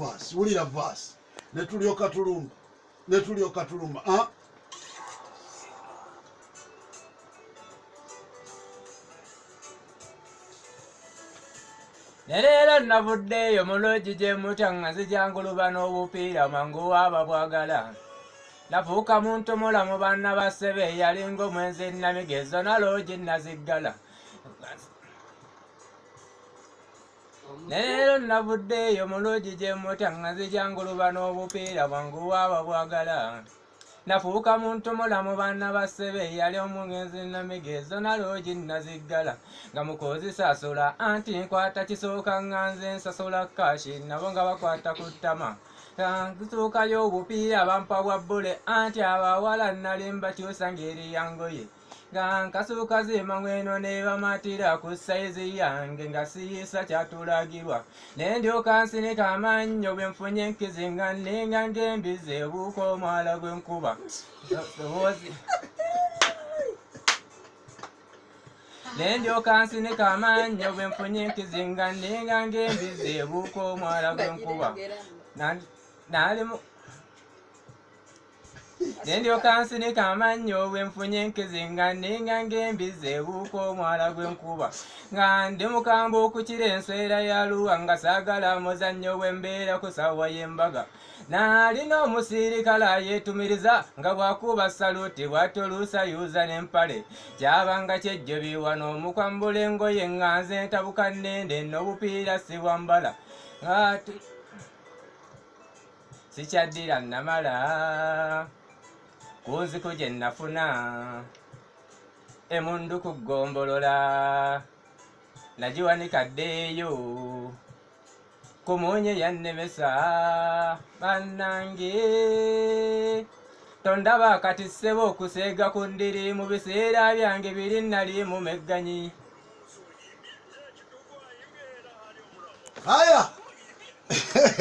Verse, wulira verse. Ne tulyoka tulumba, ne tulyoka tulumba. Ah? Ne leero navuddeeyo mu loogi gye mutya nga nzijanguluba n'obupiira mangu waaba bwagala. Nafuuka muntu mulamu banna ba ssebe yalinga omwenzi namigezo na loogi naziggala. Ne leero navuddeeyo mu loogi gye mutya nga nzijanguluba n'obupiira bwangu waaba bwagala. Nafuuka muntu mulamu banna ba ssebe yali omugenzi namigezo na loogi naziggala. Nga mukozi sasula anti nkwata kisooka nga nze nsasula kashi nabo nga bakwata ku ttama. Ntuukayo obupiira bampa bwa bbule anti abawala nali mbakyusa ng'eri ya ngoye. Nga nkasuuka zima ngweno ne bamatira ku sayizi yange nga siyisa kyatulagirwa. Ne ndyoka nsinika amannyo bwe nfunye enkizi nga nninga ng'embizi ebuuka omwala gw'enkuba. Ne ndyoka nsinika amannyo bwe nfunye enkizi nga nninga ng'embizi ebuuka omwala gw'enkuba. Nalimu ne ndyoka nsinika amannyo bwe nfunye enkizi nga nninga ng'embizi ebuuka omwala gw'enkuba. Nga ndi mukambwe okukira enswera ya luwa nga saagala muzannyo bwe mbeera ku ssaawa y'embaga. Nalina omusirikale ayeetumiriza nga bw'akuba saluti bw'atoluusa yuza n'empale. Kyabanga kyejjobi wano omukwambula engoye nga nze ntabuka nnende n'obupiira sibwambala. Sikyaddira namala ku nziku gye nafuna emundu ku ggombolola nagiwanika ddeeyo ku munye yannemesa bannange. Tondaba kati ssebo okuseega ku ndiri mu biseera byange biri nali mumegganyi. Haya.